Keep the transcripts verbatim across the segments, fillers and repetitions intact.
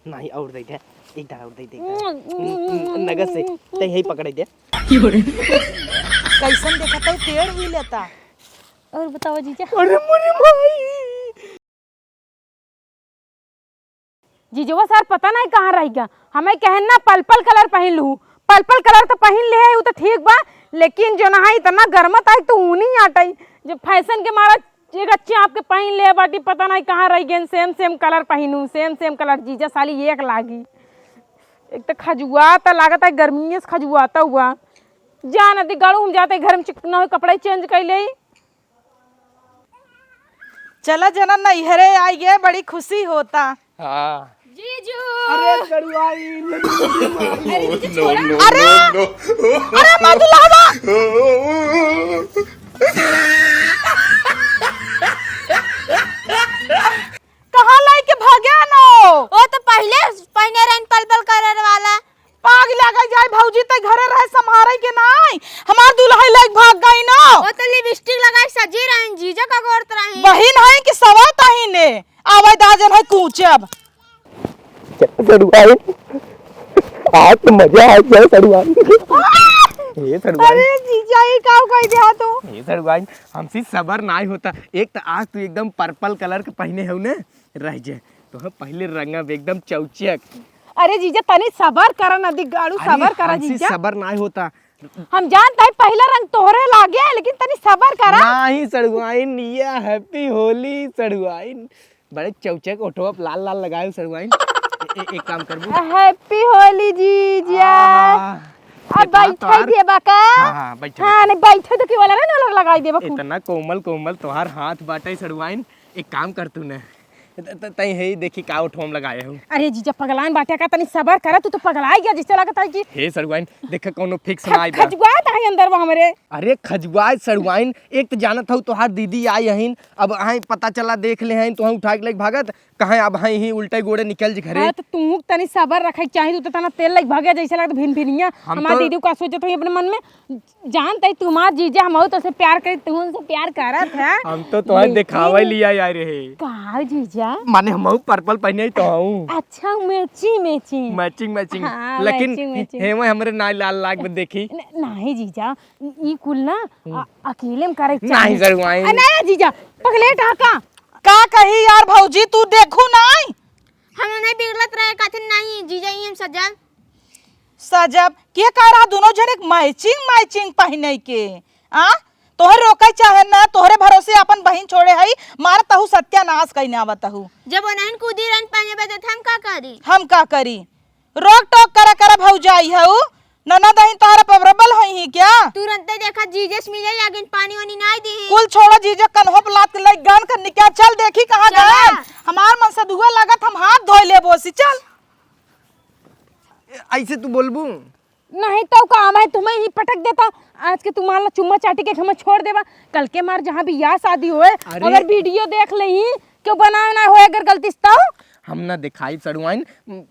नहीं, और दे दे, एक दाना और दे दे, एक दाना। नगद से, ते यही पकड़े दे। कैसन देखत हो, टेढ़ हुई लेता। और बताओ जीजा। अरे मोरी माई। जीजवा सार पता नहीं कहाँ रह गया। हमें कहन ना पर्पल कलर पहिन लू, पर्पल कलर तो पहिन ले है, उ तो ठीक बा, लेकिन जो ना है इतना गर्मत आई तो ऊनी आटई, जो फैशन के मारा एक अच्छे आपके पहिन ले बाटी, पता नहीं कहाँ रह गए, सेम सेम कलर पहिनू, सेम सेम कलर। जीजा साली एक लागी, एक तो खजुआ तो लागत है गर्मी से खजुआता हुआ। जा नदी गाड़ू, हम जाते घर में चिकना हो कपड़े चेंज कर ले। चला जना नैहरे आई गे, बड़ी खुशी होता। हाँ। जीजू। अरे सड़ुआइन। अरे जीजू, छोड़ा। अरे, अरे मैं दुल्हवा। कहाँ लेके भागे नो? ओ तो पहिले पहिने रहन पर्पल कलर वाला। पाग लगा जाए भौजी, ते घरे रहे संभारे के नाई, हमार दुल्हन लेके भाग गई ना। ओ तो लिपस्टिक लगाए सजी रहन, जीजा का गोरत रहन। बहिन है कि सवा तहिने, आवे दाजन है कूचब। सड़ुआइन, आज तो मजा आ गया सड़ुआइन। ये सड़ुआइन। अरे जीजा, ये का कह दिया तू? ये सड़ुआइन, हमसे सबर नाई होता। एक तो आज तू एकदम पर्पल कलर के पहिने हो ने, रह जे, तो हम पहिले रंगब एकदम चौचक। अरे जीजा, तनी सबर करा ना, दिगाड़ू, अरे, सबर करा हमसे जीजा। सबर नाई होता। हम जानत है पहला रंग तोहरे लागे, लेकिन तनी सबर करा। नहीं सड़ुआइन, ये हैप्पी होली सड़ुआइन। बड़े चौचक ओठवा पे लाल लाल लगाए सड़ुआइन। ए, ए, एक काम करबू? हैप्पी होली जीजा। आह, अब इतना बैठे तोहार देबा का? हाँ, हाँ, बैठे, हाँ, बैठे। नहीं बैठे तो की वाला ना, वाला लगाई देबा खूब। इतना कोमल कोमल तोहार हाथ बाटे सड़ुआइन। एक काम कर तू ने, त-, त-, तई है, देखी का ओठवा में लगाए हो। अरे जीजा, पगलाइन बाटे का, तनी सबर करा, तू तो पगलाई गया, जिससे लगता है कि हे सड़ुआइन, देख कौनो फिक्स ना आई बा। खजुआत है अंदर बा हमरे। अरे खजुआत सड़ुआइन, एक तो जानत हऊ तोहार दीदी आई हईन, अब आई पता चला देख ले हईन, तोहई उठा के लेके भागत, कहाँ अब आई ही उल्टे गोड़े निकल जी घरे। हाँ, तो तू तनी सबर रखे के चाही, तू तो तना तेल लेके भागे जैसे लगता भिन भिनिया। हम हमार तो दीदी का सोचत हई अपने मन में, जानत है तुम्हार जीजा, हम तो से प्यार करे, तू उनसे प्यार करत है। हम तो तोहई लेकिन देखावे लिया आए रहे। का जीजा? माने हम पर्पल पहने ही तो हूँ। अच्छा, मैचिंग मैचिंग। मैचिंग मैचिंग। हाँ, लेकिन मैचिंग मैचिंग। हे वो हमरे नाई लाल लाग में देखी। न-, नहीं जीजा, ई, ई कुल ना हम्म। अ-, अकेले में करे के नहीं चाही। सड़ुआइन। अ, नहीं जीजा, पगलेट हा का? का कही यार भौजी, तू देखू नाई। हम नहीं बिगड़त रहे, कथिन नहीं जीजा, ई हम सजब। सजब? के कह रहा दोनों जने मैचिंग मैचिंग पहने के? आ? तोहरे रोके चाहे ना, तोहरे भरोसे अपन बहिन छोड़े हई, मार तहु सत्यानाश कइने आवत हऊ। जब ओनहन कूदी रन पहने बे, त हम का करी? हम का करी? रोक टोक करा करा भौजाई हऊ, ननद अहिन तोहरा पर प्रबल होई ही क्या? तुरंते देखा जीजस मिले लागिन, पानी वानी नाई दी। कुल छोड़ा जीजा, कन्हो पे लात के लई गन कर निकाल, चल देखी कहाँ चला। गए। हमार मन से दुआ लागत, हम हाथ धोए लेबो सी, चल। ऐसे तू बोलबू? नहीं तो काम है तुम्हें ही पटक देता। आज के तुम्हारा चुम्मा चाटी के हमें छोड़ देबा, कल के मार जहाँ बियाह शादी होए, अरे। अगर वीडियो देख लेही, क्यों बनावे ना होए अगर गलती से तो? हम ना दिखाई सड़ुआइन, द-,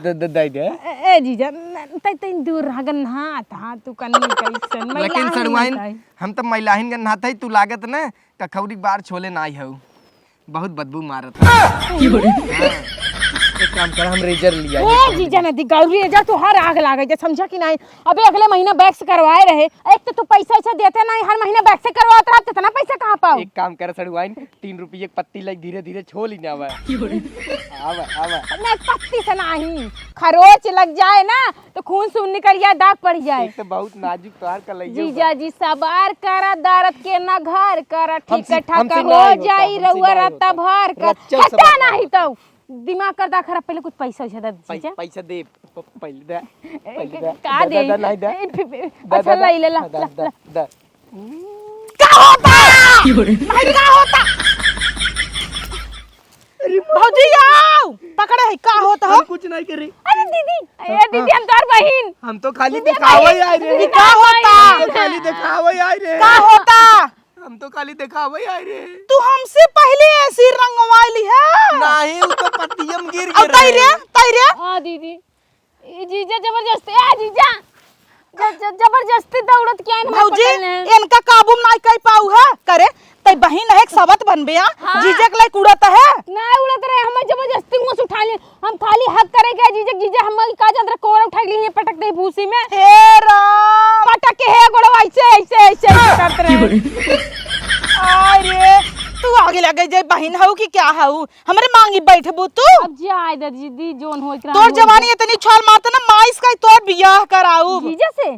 द-, द-, दे दे। ए, ए जीजा, न-, तै, तै दूर रह, गन्हात हा तू कन्नी कैसन, लेकिन मैलाहिन सड़ुआइन, नहीं। हम तो मैलाहिन गन्हात है, तू लागत ना कखौरी बार छोले ना आई हऊ, बहुत बदबू मारत है। हाँ। एक काम कर, हम रेजर लिया ए जीजा, ना दी गौरी रेजर, तोहार आग लागे जे, समझा कि नहीं? अबे अगले महीना वैक्स करवाए रहे, एक तो तू पैसा ऐसा देते नहीं, हर महीना वैक्स करवात रहा, इतना पैसा कहाँ पाओ? एक काम कर सड़ुआइन, तीन रुपये एक पत्ती लग, धीरे धीरे छोल ही ना आवे। आवे, आवे। नहीं, पत्ती से नहीं, खरोच लग जाए ना तो खून सून निकल जाए, दाग पड़ जाए। एक तो बहुत नाजुक तोहार कलैया बा। जीजा जी सवार करा, दर्द के ना घर करा, ठीक हमसे, ठाक हमसे हो नहीं होता, जाई हमसे रउआ नहीं रात होता। भर कर। रच्चा हटा सवार नहीं तो दिमाग कर दा खराब, पहले कुछ पैसा वैसा दे पै-, जीजा। पैसा दे, प-, पहले दे, ए, पहले क-, दे। का दे, दे? दे, दे, नहीं दे। ए, फि-, फि-, दे, अच्छा, दे, लाई, ले, ला, दे, ला, दे, ला। दे। का होता? भाई, का होता? अरे भौजी आओ, पकड़े है, का होता हो? हम कुछ नहीं करी। अरे दीदी, ए हाँ, दीदी, हाँ। हम तोर बहिन। हम तो खाली दीदी, दिखावे बहिन। आए रे। दीदी, का होता? हम तो खाली दिखावे आए रे। का होता? हम तो खाली देखावे आए रे। तू हमसे पहले ऐसी रंगवा ली है। नहीं, उ तो पतियम गिर अब गए तई रे, रहे। तई रे। हाँ दीदी, ई जीजा जबरदस्ती, ए जीजा, ज-, ज-, जबरदस्ती दौड़त क्या है, हमें भौजी, पकड़ ले। इनका काबू में नाई कई पाऊ है। करे, तई बहिन है, एक सवत बनबे, हाँ? हाँ। जीजे के लाइक उड़त है। नाई उड़त रहे, हमें जबरदस्ती मुंह से उठा लिए। हम खाली हक करे गए जीजे, जीजे हम का जात रहे, कोरा उठा लिए, पटक दे भूसी में। हे राम। पटक के हे गोड़ो ऐसे, ऐसे, ऐसे, ऐसे करत रहे। अरे, तू आगे लगे जे बहिन हऊ कि क्या हऊ? हमरे मांगी बैठबू तू? अब जाए दे दीदी, जोन होई तोर जवानी इतनी छाल मारत ना, माइस का तोर बियाह कराउब। जीजा से?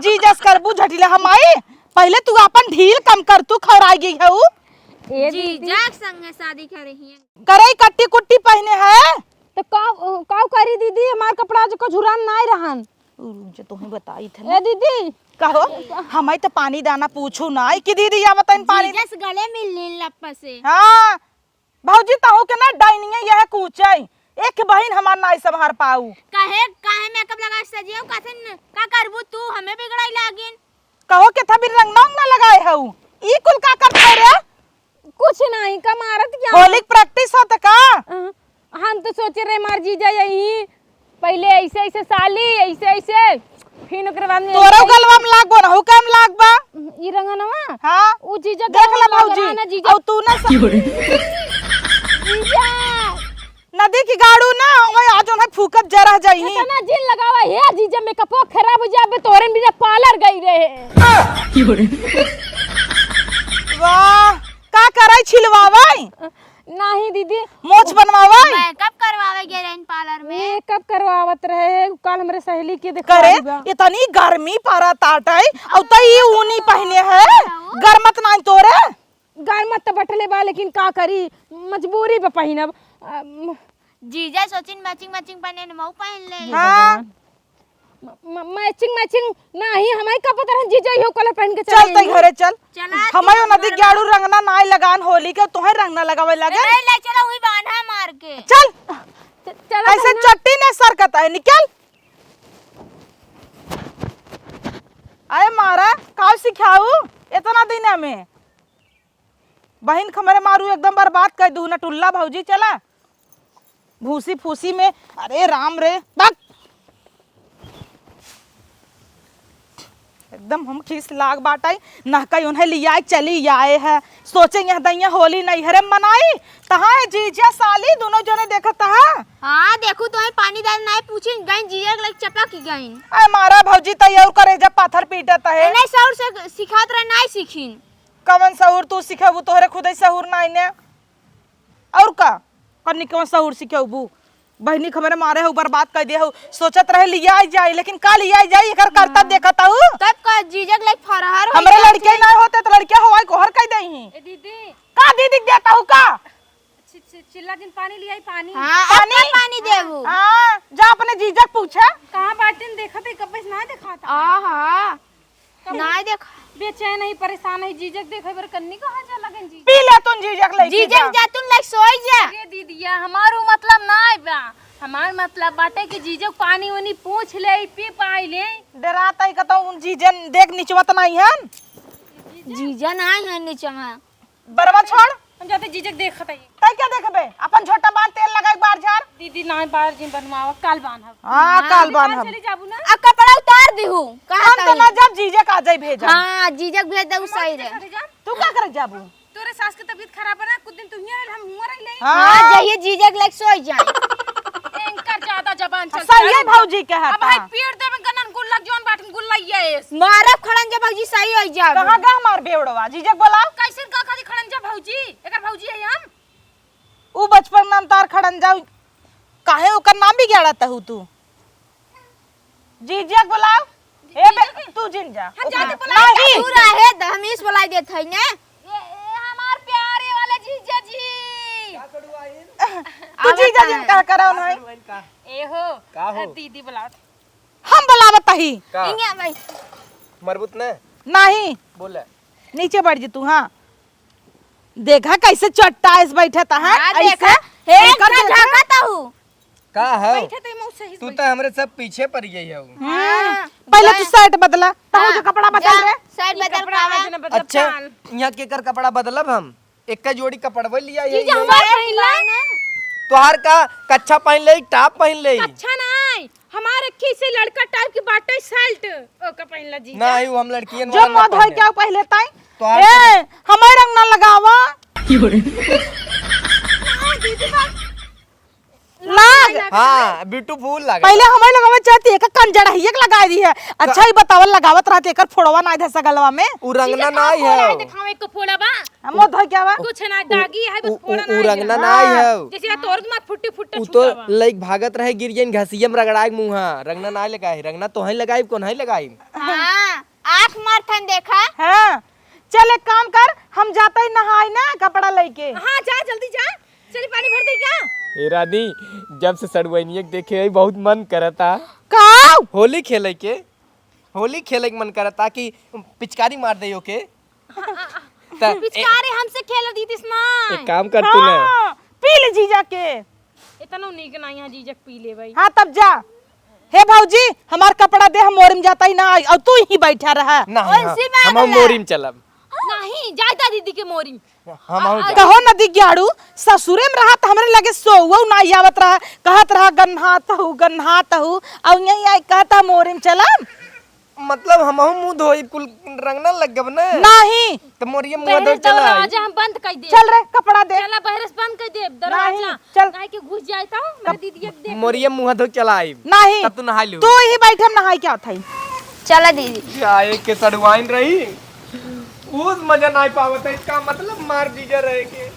जीजा से करबू झटिला हमाई? पहिले तू आपन ढील कम कर, तू खौराई गई हऊ। ए दीदी। जीजा के संगे शादी करे ही। करई कट्टी कुट्टी पहने है। तो का, का करी दीदी, हमार कपड़ा जो को झुरान नाई रहन। उ रुक जा, तोहे बताई थे ना। ए दीदी। कहो, हमाई तो पानी दाना पूछू नाई कि दीदी या बताइन पानी। जीजा से गले मिल लीन लप्पा से। हाँ, भौजी, तहू के ना डाइनिंगे यह कूचई। एक बहिन हमार नाई संभार पाऊ। काहे, काहे मेकअप लगा सजियो? काथे न, का करबू तू? हमें बिगड़ाई लागिन। कहो के था भी रंगना उंगना लगाए हऊ। ई कुल का करत है रे? कुछ नहीं, का मारत क्या? होली के प्रैक्टिस होत का? अ, हम तो सोचे रहे मार जीजा यही पहिले ऐसे, ऐसे साली, ऐसे, ऐसे, फिर ओकरे बाद में तोरो ऐसे। गलवा में लागबो ना, हुका में लागबा। ई रंगनवा? हाँ। उ जीजा देख गलवा ला में भौजी, लगा ना जीजा। अउ तू ना स-, जीजा। नदी की गाड़ू ना, ओए आज उन्हें फूकत जरह जाई। इतना जिन लगावा, हे जीजा, मेकअपो खराब हो जाबे, तोरे बिना पार्लर गई रहे। वाह, का कराई छिलवावाई? नाही दीदी। मोछ बनवावाई? मेकअप करवावे गए रहे पार्लर में। मेकअप करवावत रहे, काल हमरे सहेली के देखा करे, बा। इतनी गर्मी पड़ा ताटई, अउ तई ई ऊनी पहने है, गरमत नाई तोरे। गरमत तो बटले बा, लेकिन का करी, मजबूरी बा पहिनब। अम, जीजा सोचिन मैचिंग मैचिंग पहने न मऊ पहन ले। हे हाँ। भगवान। म-, म-, मैचिंग मैचिंग नाही, हमारे का पता रहन जीजा इहो कलर पहन के चल चले तई हैं। घरे चल। चला हमारे तू नदी हमारे गाड़ू रंगना नाई लगान होली के, तोहे रंगना लगावे लगे। ए, ले चलो वही बांधा मार के। चल। च-, चला ऐसे तू ना। चट्टी ने सरकत है, निकल। अरे मारा, का सिखाऊ इतना दिन में? बहिन खमरे मारू एकदम बर्बाद कर दू ना टुल्ला भौजी, चला। भूसी फूसी में, अरे राम रे, बक। एकदम हम खीस लाग बाटाई, नहकाई उन्हें लियाए चली आए है। सोचे यहाँ दैया होली नहीं हरे मनाई, तहाँ है जीजा साली दोनों जने देखत है। हाँ, देखू तो है पानी डाल नहीं पूछिन, गइन जीजा के लग चपक गइन। अरे मारा भौजी तई और करेजा पाथर पीटत है। नहीं सौर से सिखात रहे नहीं सीखिन। कवन सहूर तू सिखेबू, तोहरे खुदे सहूर नाई ने। और का? कन्नी कवन सहूर सिखेबू? बहिनी के हमरे मारे हऊ, बर्बाद कर दे हऊ। सोचत रहे लियाई जाई, लेकिन का लियाई जाई, एकर करता हाँ। देखत हऊ। तब का जीजक लाइक फरहर होई हमरे जात लड़के है। ना होते तो लड़के हवाई कोहर कर दे ही। ए दीदी। का दीदी के देता हूँ का? चि-, चि-, चिल्ला जिन पानी लियाई पानी। हाँ, पानी? अब का पानी देबू? हाँ, जा अपने जीजक पूछा। कहाँ बाटिन देखत है, कब से ना देखाता। आहा। कब नाय देख। बेचैन है, परेशान है, जीजक देखे बर कन्नी कहाँ जा लगन जीजक? पी ले तुन जीजक लइके जीजक जा। जा तुन लइके सोई जा। अरे दीदिया, हमारो मतलब नाय बा। हमार मतलब बाटे कि जीजक पानी उनी पूछ ले, पी पाई ले। डरात है कतौ उन जीजन देख निचवत नाई हन। जीजन आए हैं निचवा। बरवा छोड़। हम जाते जीजक देखत हई। तै क्या देखबे? अपन झोटा बांध तेल लगाई बार झार। दीदी ना बार जिन बनवावा, काल बांधब। हाँ, हाँ। काल दीदी, काल बांधब। चली जाबू ना? आ कपड़ा उतार दिहू। कहाँ हम तो तई? ना जब जीजक आ जाई भेजब। हाँ, जीजक भेज दे, उ हम सही आपके रहे। साथे जाब। तू का करे जाबू? तोरे सास के तबीयत खराब है ना, कुछ दिन तू हियां रह, हम हुआं रह ले। हाँ। हाँ, जाइए जीजक लग सोई जाए। इनकर ज्यादा जबान चलता सही है। भौजी के हाथ अब भाई पीट देबे गनन गुल्ला, जोन बाटिन गुल्ला ये। मारब खड़न जा भौजी, सही होई जाब। कहाँ गा हमार बेवड़वा? जीजक बोलाओ। कैसे गा खाली खड़न जा भौजी? एकर भौजी है हम। उ बचपन में हम तार खड़न जाऊ। काहे ओकर नाम बिगाड़त हऊ तू? जीजक बोलाओ। ए बे, जीजक? तू जिन जा। हम जाते ओकर बोलाए नहीं। तू रहे द, हम इस बोलाई देत हई ने। ये, ये हमार प्यारे वाले जीजा जी। तू जीजा जिन कहा करा नहीं। ए हो, का हो? दीदी बोलाओ। हम बोलावत हई। का? इंगे आ भाई। मरबूत ने? नहीं। बोले। नीचे बैठ जी तू, हाँ। देखा कैसे चट्टाइस बैठत है, हाँ, ऐसे देखा। हे, एकर इतना देखा। झांकत हऊ। का है? बैठे तो मौत सही तू बैठे। तो हमरे सब पीछे पड़ गई है। हाँ। पहले तू जा। शर्ट बदला, तहु हाँ, जो कपड़ा बदल जा, रे। शर्ट ये बदल कपड़ा का आज है? ना बदलब अच्छा, चाल। यहाँ केकर कपड़ा बदलब हम? एक का जोड़ी कपड़वे लिया ये, जीजा ये। हमार पहन ले। तोहार का कच्छा पहन ले, टॉप पहन ले? कच्छा नहीं, हमार अखी से लड़का टाइप की बाटे शर्ट, ओका पहिनला जीजा। नाही, वो हम लड़कियन जो वाला ना मत होय पहने। क्या पहले ताई? तो आप ए, हमार रंग ना लगावा। लाग। हाँ, ब्यूटीफुल लागे। पहले हमार लगावा चाहती है, का कंजड़ा ही एक लगा दी है। अच्छा ही बतावल लगावत रहते, एकर फोड़वा ना इधर से गलवा में। उ रंगना जीजा, ना कहाँ आई फोड़ा है। है, देखावे को फोड़ा बा? हम मत होय क्या बा? कुछ ना, दागी है, बस उ, उ, फोड़ा उ ना रंगना है। ना आई हाँ। है। जैसे तोर दिमाग फुट्टी फुट्टा उ तो छूटा बा। लइक भागत रहे, गिर जाइन घसिया में रगड़ाए मुँहा। रंगना ना लगाई, रंगना तोहई लगाई, कोनहई लगाई। हाँ, आँख मार थन देखा। हाँ, चल एक काम कर, हम जाता ही नहाई ना कपड़ा लइके। हाँ, जा जल्दी जा, चल पानी भर दे क्या? ए रानी, जब से सड़ुआइनिया के देखे हई, बहुत मन करता। का? होली खेले के, होली खेले के मन करता कि पिचकारी मार दे ओके। त ए- पिचकारी हमसे खेल दीदिस ना। एक काम कर तू ना। हाँ, पी ले जीजा के। इतनो नीक ना यहाँ जीजा के पी ले भाई। हाँ, तब जा। हे भौजी, हमार कपड़ा दे, हम मोरी में जाता ही ना आई, और तू ही बैठा रहा। नहीं, वैसी हाँ, बात हम, हम ना। मोरी में चलब। नहीं, जाता दीदी के मोरी। हम आ, आ, कहो न दिग्याड़ू, ससुरे में रहा त हमरे लगे सोवो ना आवत रहा, कहत रहा गन्हात हूँ, गन्हात हूँ, और यहीं आई कहता मोरी में चलब। मतलब हमहू मुँह धोई कुल रंगना लग गब ना। नहीं। त मोरिये मुँह धो बहरे चला आई। दरवाजा हम बंद कर दे। चल रे, कपड़ा दे। चला बहरे से बंद कर दे दरवाजा। नहीं, चल। काहे के घुस जाए तो मेरे दीदी एक देख मोरिये मुँह धो चला आई। नहीं। तब तू नहाई लू। तू ही बैठे हम नहाई क्या था? चला दीदी। जाए के सड़ुआइन रही। उस मजा ना पावत है, इसका मतलब मार जीजा रहे के।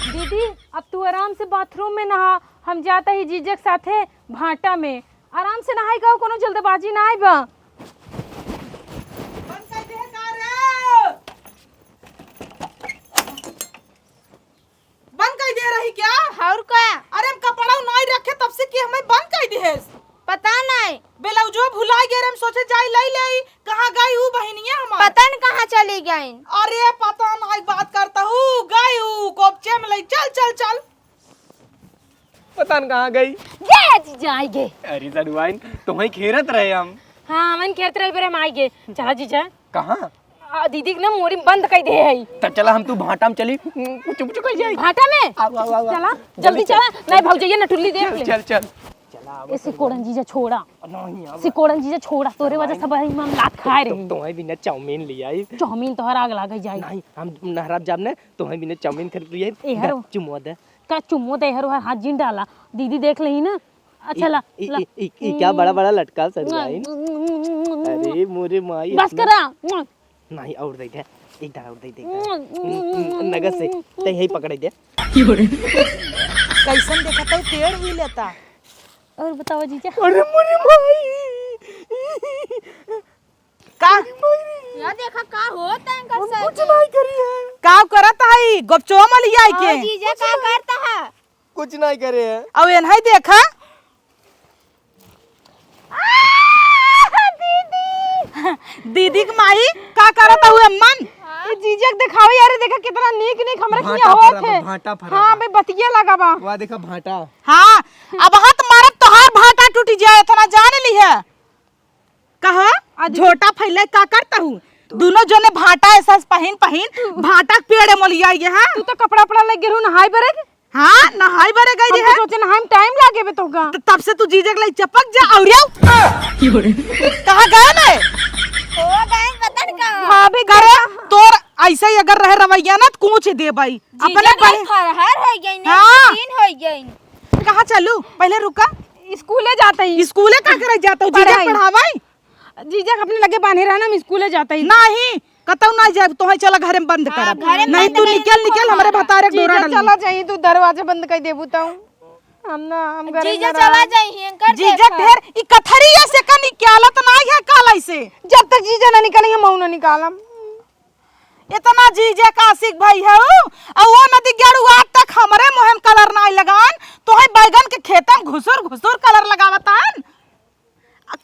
दीदी, अब तू आराम से बाथरूम में नहा, हम जाता ही जीजक साथे भाटा में। आराम से नहाई का, कोनो जल्दबाजी ना आइबा। बंद कर दे का रे? बंद कर दे रही क्या? और का? अरे हम कपड़ा नहीं रखे तब से कि हमें बंद कर दे है। पता नहीं। ब्लाउजो भुला गए रे, हम सोचे जाई लई ले, कहाँ गई ऊ बहिनिया हमार? पता न कहाँ चली गई। अरे पता नहीं, बात करता हूँ, गई ऊ कोपचे में लई, चल चल चल। पता न कहाँ गई। ये जीजा आई गए। अरे सड़ुआइन, तुम्हें घेरत रहे हम। हाँ, हमन घेरत रहे, पर हम आई गए। चला जीजा। कहाँ? आ, दीदी के ना मोरी बंद कर दे है। त चला हम तू भाटा में चली, कुछ कुछ कर जाए। भाटा में? आओ, आओ, आओ, आओ। चला, जल्दी जल्दी चल। चला। नहीं भौजैया नटुल्ली देख चल, ले। चल, चल। ए सिकोड़न जीजा छोड़ा। नहीं, अब सिकोड़न जीजा छोड़ा, तोरे वजह से बड़ी हम लात खाए तो, रही। तो, तोहे बिना चाउमीन ले आई। चाउमीन तोहर आग लागे जाई। नहीं, हम नहरा जाब ने, तोहे बिना चाउमीन खरीद ले आई। ए हरो। दा, चुमो दे। का चुमो दे हरो, हर हाथ जिन डाला। दीदी देख लेही ना। अच्छा, ई, ला, ई, ला। ई, ई, ई क्या बड़ा बड़ा लटका सड़ुआइन। अरे मोरे माई, बस इतना करा। नहीं, और दे दे। एक दाना और दे दे, एक दाना। नगद से, ते यही पकड़े दे। कैसन देखत है, टेढ़ हुई लेता। और बताओ जीजा। अरे मोरे माई। का? या देखा का होत है इनकर हम साथ? कुछ नहीं करी है। का करत है? गोपचो मलिया के। और जीजा का करता है? कुछ नहीं करे है। अब एनहई देखा। आह, दीदी। दीदी के माई का करत हऊ अम्मन? हाँ। ई जीजा के देखावे यार, देखा कितना नीक नीक हमरे भाटा किया होत फरा बा, है। भाटा फरा हाँ, बा। बे बतिये लगा बा। वाह, देखा भाटा। हाँ, अब हाथ मारब तोहार भाटा टूट जाए, इतना जान ली है। कहा? आज झोटा फैले का करता हूँ? दोनों जने भाटा ऐसा पहिन पहिन भाटा के पेड़े मोलिया ये है। तू तो कपड़ा उपड़ा लग गेलू नहाई बरे। हाँ, नहाई बरे गई हम तो है। सोचे नहाई में टाइम लागे बे तोहका। त-, तब से तू जीजे के लिए चपक जा और यो। कहाँ गए ना? हो गए, पता नहीं कहाँ। भाभी करे, तोर ऐसे ही अगर रहे रवैया ना, तो कूच दे भाई। जीजा अपने तो बहन फरहर हो गई ना, हाँ। तीन हो गई। कहाँ चलू? पहले रुका। स्कूले जाता ही। स्कूले का करे जाता हूँ? जीजा पढ़ाई। पढ़ावाई? जीजा के अपने लगे बांधे रहना, हम स्कूले जाता ही। नहीं, कतौ ना जाए, तोहे चला घरे में बंद हाँ, करब। घरे में नहीं बंद तू करब, निकल, निकल, खोल हमरे मारा। भतारे के डोरा जीजा डाल। चला जाई, तू दरवाजा बंद कर देबू तऊ। हम ना, हम घरे में जीजा ना चला रहब। जाई, एंकर जीजा देखा। ढेर, ई कथरिया से का निकालत ना है काला से। जब तक जीजा ना निकाली, हम ना निकालम। इतना जीजे का आशिक भाई है ऊ, और वो नदी गेड़ू आज तक हमरे मुँह में कलर ना लगान, तोहे बैगन के खेते में घुसुर घुसुर कलर लगावत हन।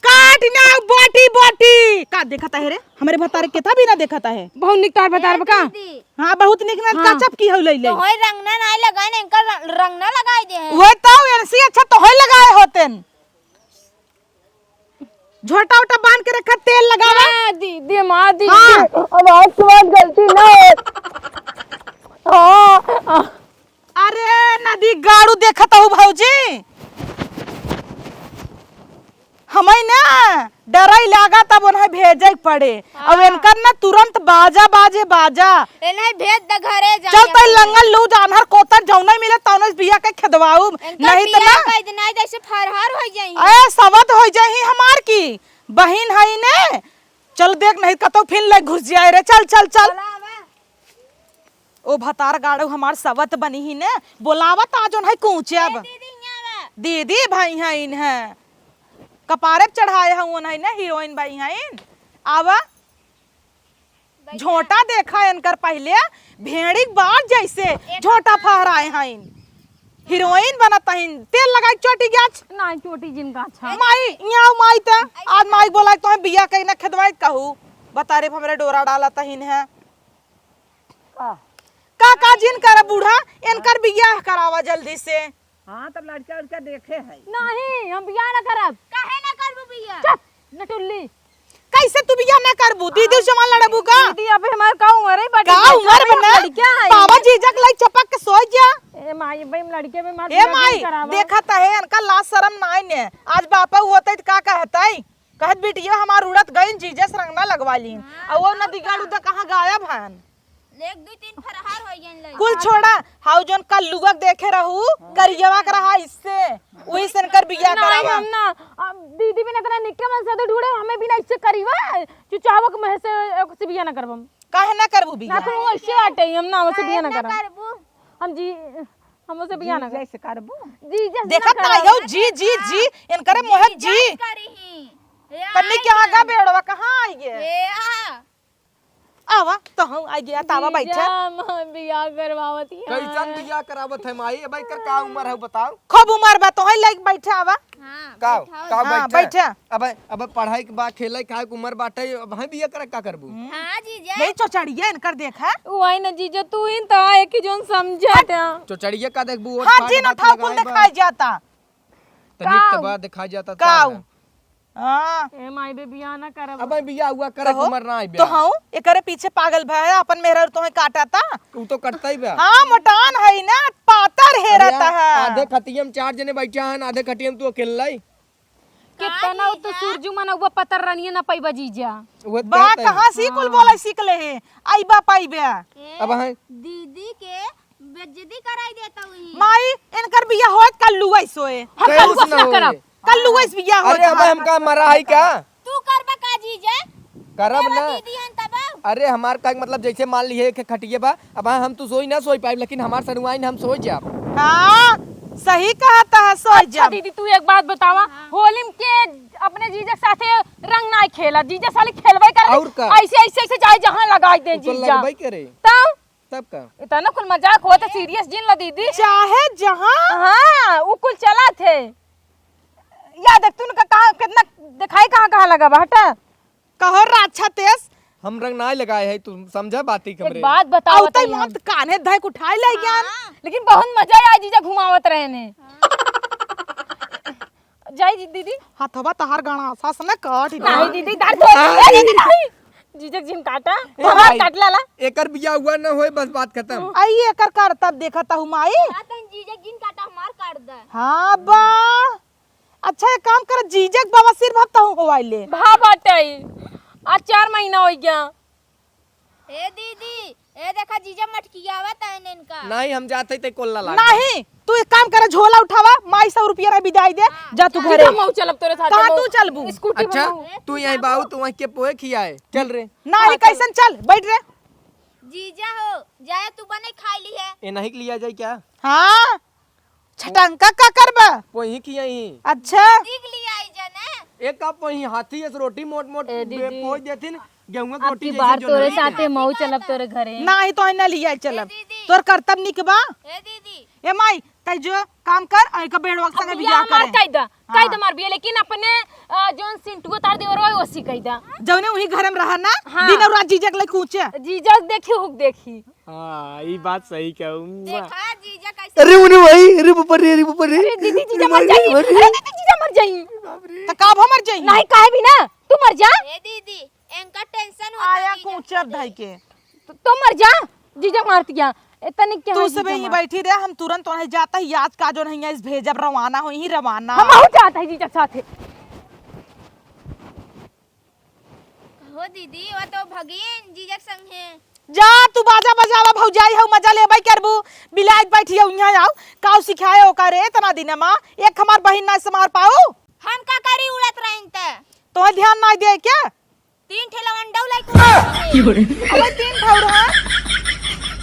काट ना बोटी बोटी। का देखत है रे? हमरे भतारे के था भी ना देखत है। बहुत निक तार भतार बा का? दीदी। हाँ, बहुत निक ना हाँ। का चपकी हौ ले ले। तोहे रंगना ना लगाए, इनका र-, रंगना लगाए दे है। वो तो एनसी अच्छा तोहे लगाए होतेन। झोटा उटा बांध के रखा, तेल लगावा। हाँ, दी, दी, माँ, दी, हाँ। दी। अब आज के बाद गलती ना हो। हाँ, हाँ। अरे नदी गाड़ू देखत हूँ भौजी, हमें ना डराई लागा, तब उन्हें भेजे के पड़े। हाँ। अब इनकर ना तुरंत बाजा बाजे बाजा। इन्हें भेज दे घरे जाए चल तई अपन। लंगल लू जानहर कोतर जौने मिले तौने बिया के खेदवाऊ, इनकर नहीं तो बिया ना। कह दे, नहीं जैसे फरहर हो जाई। ए सवत हो जाई हमार की बहिन है ने। चल देख नहीं कतौ फिन ले घुस जाए रे। चल चल चल। चला आवा। ओ भतार गाड़ू हमार सवत बनी ही ने, बोलावत आज उन्हें कूचे अब। ए दीदी, यहाँ आवा। दीदी भाई हैं इन्हें, कपारे पे चढ़ाए हैं उन्हें ने, हीरोइन भाई हैं। आवा। बैठा। झोटा देखा इनकर पहिले, भेड़ी के बार जैसे एक झोटा बार फहराए हैं। हीरोइन बनत हईन, तेल लगाई चोटी गाछ। ना चोटी जिन गाछ है। माई, यहाँ आऊ माई ते, आज माई बोला तोहे बिया कहीं ना खेदवाई कहू। बता रे, हमरे डोरा डालत हईन है। का? का, का जिन कर बूढ़ा, इनकर बियाह करावा जल्दी से। हाँ, तब लड़का उड़का देखे है। नहीं, हम बियाह ना करब। काहे ना करबू बियाह? चुप, नटुल्ली। कैसे तू बियाह ना करबू? दीदी जमान लड़बू का? दीदी, अबे हमार का उम्र है, बट का उम्र में ना? लड़कियां हैं। बाबा जीजा के लाई चपक के सोई जा। ए माई, भाई, हम लड़के में मार ए बियाह माई, नहीं करावा। देखत है, इनका लाज शरम नाई ने। आज बापा होते त का कहतई? कहत बिटिया हमार उड़त गईन, जीजा से रंगना लगवा लीन। हाँ, और वो नदी गाड़ू द कहाँ गायब हन? एक, दू, तीन फरहार हो गइल लइका। कुल छोड़ा, हाउ जौन कल्लुआ के देखे रहू, हाँ। करियवा के रहा इससे, वही से इनकर बियाह नहीं, करावा। हम ना, अब दीदी बिना इतना निक्के मन से तो ढूंढे, हमें बिना इससे करीबा, चुचावक मह से, से बियाह ना करबम। काहे ना करबू ना बियाह? करो, वैसे बाटे, हम ना, वैसे बियाह ना काहे ना करब। करबू? हम जी, हम वैसे बियाह ना जी करब। जैसे करबू? जी, जैसे देखत ना ना करब। हो, जी, जी, जी, इनकरे जी मोहत जी। जैसे करी ही। ए, तन्नी आई क्या गई। आगा बेड़वा, कहाँ आई गए? ए, आ। आवा, तो हम आ गया, तावा बैठा। जीजा, हम बियाह करवावत ही। कैसन बियाह करावत है माई? अब एकर का उम्र है बताओ? खूब उम्र बा, तो है लाइक बैठा आवा। हाँ, का? बैठा का हो। हाँ, बैठा? बैठा। अब, अब पढ़ाई के बाद खेले खाए के उम्र बाटे, अब है बियाह करे का करबू? हम्म। हाँ, जीजा। यही चोचड़िया इनकर देखा। वही ना जीजा, तू ही तो एक ही जोन समझा था। चोचड़िया का देखबू? हाँ, जी ना था, कुल दिखाई जाता। तनिक काऊ। तबा दिखाई जाता काऊ। तारा। हाँ। ए माई बे, बियाह ना करब। अबे बियाह हुआ करे कहो, उमर ना आइबे। तो हूँ, एकरे पीछे पागल भा है, अपन मेहरारू तोहे काटा ता। उ तो कटता ही बा। हाँ, मोटान है ना, पातर हेरा अरे, ता है। आधे खटिया में चार जने बैठा है, आधे खटिया में तू अकेला ही। कितना का उ तो जीजा? सुरजू मन उबा पतर रनिया ना पैबा जीजा। उहे बा, कहत है। कहाँ से कुल हाँ। बोला सीख ले है? आई बा पाई बे। ए, अब है। दीदी के बेइज्जती कराई देता हुई। माई, इनकर बियाह होत कल्लुआ सोए। हम कैसे कल्लुआ ना से ना होए? करब। कल्लुआ से बियाह होत अरे, अब हमार। हमका मरा है का? तू करबा का जीजा? करब तेरा ना। दीदी हन तब? अरे, हमार का मतलब, जैसे मान लिए कि खटिए बा, अब हम तू सोई ना सोई पाइब, लेकिन हमार सनुआइन हम सोई जाब। हाँ, सही कहत है, सोई अच्छा जाब। दीदी, तू एक बात बतावा, हाँ। होली में के अपने जीजा के साथे रंग ना खेला, जीजा साले खेलबे करे। और का? ऐसे, ऐसे, ऐसे चाहे जहाँ लगाई दे उ तो जीजा। लगबे करे। तब? तब का? इतना कुल मजाक होत है, serious जिन ला दीदी। चाहे जहाँ। हाँ, उ कुल चला थे। या देख तू का कहाँ, कितना दिखाई कहाँ, कहाँ लगा बा, हटा। कहो राछा तेज। हम रंग ना लगाए है, तू समझा बाती एक हमरे। बात बताओ आउ तई तई हम। मत कान्हे धैक उठाए ले ज्ञान। हाँ। लेकिन बहुत मजा आया जीजा घुमावत रहे ने। हाँ। जाई जी दीदी। हथवा तहार गणासा से न काट दे। नहीं दीदी, दर्द हो। ए दीदी, नहीं। जीजक जिन काटा, ए हमार भाई, काट लाला। एकर बियाह हुआ न होए, बस बात खत्म। आई एकर करतब देखत हूँ माई। ना तन जीजक जिन काटा, हमार काट दे। हाँ बा। अच्छा, एक काम कर, जीजक बवासीर भब तहूँ होवाई ले। भा बाटई। आज चार महीना होइ गया। ए दीदी, ए देखा जीजा मटकियावत है इनका। नहीं, हम जाते ते कोल्ला लाग। नहीं, तू एक काम कर, झोला उठावा, माई सौ रुपया रे बिदाई दे, हाँ, जा तू जा। घरे। हम चलब तोरे साथ, कहाँ हम तू चलबू? स्कूटी अच्छा, हम तू यहीं बाऊ, तू वहीं के पोहे खियाए। चल रे। नहीं, हाँ, चल। कैसन चल, बैठ रे। जीजा हो, जाए तू बने खाई ली है। ए नहीं के लिया जाए क्या? हाँ। छटंका का करबा? पोही खियाई। अच्छा। दीदी के लिए आई जने। एक कप पोही हाथी अस रोटी मोट मोट ए दीदी। पोही देथिन, गेहूं के अब रोटी की जैसे बार जोन तोरे है। साथे मऊ चलब तोरे घरे। नाही तो ना लिया चलब। ए दीदी। तोर करतब निक बा। ए दीदी। ए माई, तै जो काम कर, आई का बेड़वा के संगे बियाह बियाह हमार करे। कह दा, हाँ। कह दा मार बियाह, लेकिन अपने, अ, जोन सिंटुआ तार देवर होय, ओसी कह दा। जौने उही घर में रहा ना, हाँ। दिन और रात जीजक ले कूचे। जीजक देखी, हुक देखी। हाँ, ई बात सही कहू। देखा, जीजा का अरे उन्हें भाई, अरे बाप रे, अरे बाप रे। अरे दीदी, जीजा अरे मर जाई। अरे अरे दीदी, जीजा मर जाई। बाप रे। तो का अब हम मर जाई? नहीं, काहे भी ना, तू मर जा। ए दीदी, एनका टेंशन होता आया जीजा कूचर खातिर। धई के। तो, तो मर जा, जीजा मारत गया। इतने क्या तू है सब जीजा यहीं मार। बैठी रहे, हम तुरंत वहीं जाता ही, आज का जो नहीं है, इस भेजब रवाना हो, यहीं रवाना। हम और जाता है जीजा साथे। हो दीदी, वो तो भगिन जीजा के संग है। जा, तू बाजा बजावा भौजाई, हऊ मजा लेबै करबू। बिलाइत बैठी हऊ, यहाँ आऊ। काऊ सिखाए ओका रे इतना दिन मा? एक हमार बहिन ना संभार पाऊ? हम का करी उड़त रहिन त? तोहे ध्यान ना दे क्या? तीन ठे लवंडा उलाई कुल। अबे तीन ठौर है।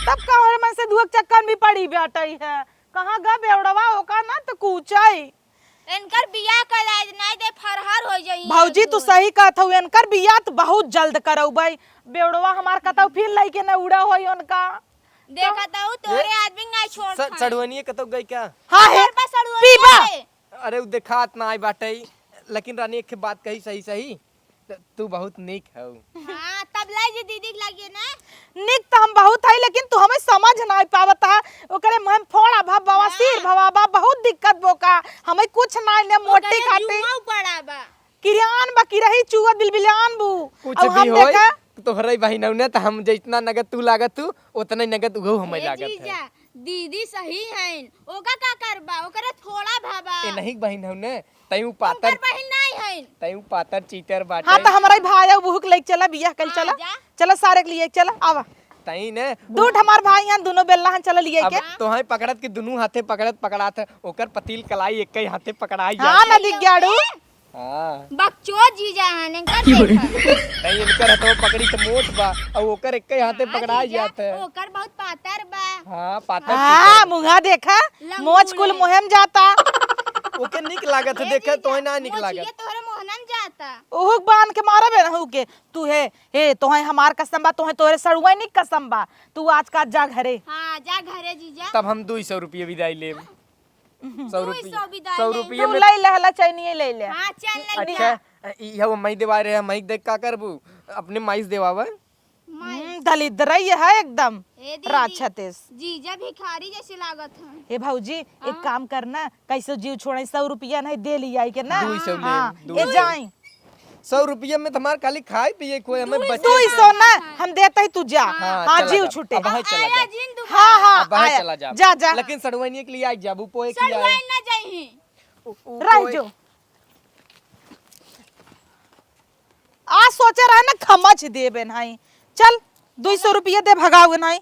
तब का हमरे मन से धुआं चक्कर भी पड़ी बाटई है। कहाँ गा बेवड़वा ओका ना त कूचाई। इनकर बियाह कर आज नहीं दे फरहर हो जाई भौजी, तू सही कहत हऊ, इनकर बियाह त बहुत जल्द करौबै। बेवड़वा हमार कतौ फिर लइके न उड़ा होई उनका। देखत हऊ, तोरे ए, आदमी नहीं छोड़ स-, खाए। सड़ुअनिए कतौ गई क्या? हाँ है। घर पर सड़ुअनिए पीबा। है। अरे, उ देखात ना आई बाटई, लेकिन रानी एक बात कही सही सही, त-, तू बहुत नीक हऊ। हाँ, तब लाई जे दीदी के लगे ना। नीक त हम बहुत हई, लेकिन तू हमें समझ ना पावत है। ओकरे मुँह में फोड़ा भा, बवासीर हाँ। भवा बा, बहुत दिक्कत बोका। हमें कुछ ना ने मोटी ओकरे खाती। जुआऊ बड़ा बा। किरियान बा, किरही चुआ बिलबिलान बू। कुछ अब भी हम होई, देखा। तोहरे बहिनौ ने त हम जितना नगद तू लागत तू, उतना ही नगद उहो हमें ए लागत है। जीजा, दीदी सही हईन, ओका का करबा, ओकरे थोड़ा भाबा। ए नहीं बहिनौ ने, तैं उ पातर उनकर बहिन नहीं हईन। तैं उ पातर चीतर बाटे। हाँ, त हमरा ही भाई आऊ, बुहुक लेके चला, बियाह कल हाँ, चला। जा। चला सारे के लिए चला, आवा। तैं ने दूठ हमार भाई हैं, दोनों बेल्ला हैं, चला लिए अब के। तोहें पकड़त कि दुनू हाथे पकड़त पकड़ात है, ओकर पतील कलाई एक ही हाथे पकड़ाई हाँ, जात। ना दिख गया डू। हाँ। बकचोद जीजा हन, इनकर देखा। तैं इनकर हथवा पकड़ी त मोट बा, अउ ओकर एक्के हाथे हाँ, पकड़ाई जीजा, जात है। ओकर बहुत पातर बा। हाँ, पातर हाँ, चीतर। मुँहा देखा, लंगूर मोच कुल है। मुँहे में जाता। ओके निक लागत है, ए देखे, जीजा, तोहे ना निक मोचिया लागत। तोहरे मोहना में जाता। ओहुक बांध के मारा बे रहू के, तू है, हे, तोहे हमार कसम बा, तोहे तोहरे सड़ुआ निक कसम बा, तू आज का जा घरे। हाँ, जा घरे जीजा। तब हम दुई सौ रुपये विदाई लेब। सौ रुपये, दुई सौ विदाई सौ ले। रुपये तू में ले ले, हला चैनिए ले ले। हाँ, चल ले अच्छा, लिया। ई हव माई देवाए रहे, माई देख का करबू? अपने माई से देवावे। माई। हम्म, दलिद्र ही है एकदम। ए दीदी, राक्षस। जीजा भिखारी जैसे लागत हैं। हे भौजी, एक हाँ। काम करना, कैसे जीव छोड़े, सौ रुपया नहीं दे लिया आई के ना। दुई सौ ले, हाँ, दुई ए सौ। जाई। सौ रुपया में तो हमार खाली खाए पिए कोई हमें दुई बचे। दुई सौ ना, हाँ। हम देते ही तू जा। हाँ, हाँ, चला जीव जा। छूटे। अब है चला आया जा। जिन दुकान। हाँ, हाँ, अब है आया। चला जा। जा, जा। लेकिन सड़ुआइनिए के लिए आई जाबू, पोए के लिए सड़ुआइन आए। ना जाइही। उ, उ रह पोए। जो। आ सोचे रहे ना खमच देबे नहीं। चल, दुई सौ रुपया दे भगावे नहीं।